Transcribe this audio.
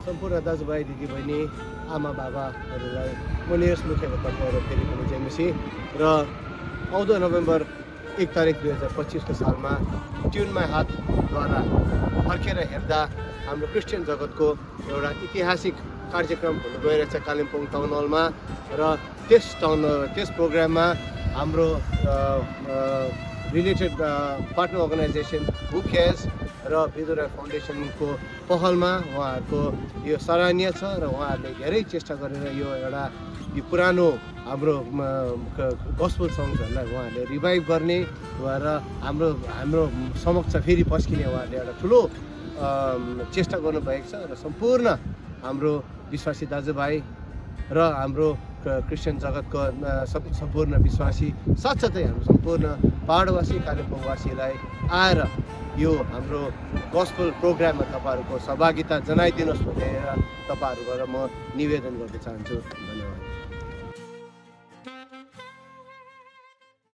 सम्पूर्ण दाजुभाइ दिदीबहिनी आमा बाबाहरूलाई मनियस मुखियाको तर्फबाट फेरि पनि जयमसी र आउँदो नोभेम्बर 1 तारिक 2025को सालमा ट्युन माई हार्टद्वारा फर्केर हेर्दा हाम्रो क्रिस्चियन जगतको एउटा ऐतिहासिक कार्यक्रम हुन गइरहेछ कालिम्पोङ टाउन हलमा र त्यस प्रोग्राममा हाम्रो रिलेटेड पार्टनर अर्गनाइजेसन हु केयर्स र विदुरा फाउन्डेसनको पहलमा उहाँहरूको यो सराहनीय छ र उहाँहरूले धेरै चेष्टा गरेर यो पुरानो हाम्रो गस्पल सङ्ग्सहरूलाई उहाँहरूले रिभाइभ गर्ने र हाम्रो समक्ष फेरि पस्किने उहाँहरूले एउटा ठुलो चेष्टा गर्नुभएको छ र सम्पूर्ण हाम्रो विश्वासी दाजुभाइ र हाम्रो क्रिस्चियन जगतको सम्पूर्ण विश्वासी साथसाथै हाम्रो सम्पूर्ण पहाडवासी कालिम्पोङवासीलाई आएर यो हाम्रो गस्पल प्रोग्राममा तपाईँहरूको सहभागिता जनाइदिनुहोस् भनेर तपाईँहरूबाट म निवेदन गर्न चाहन्छु। धन्यवाद।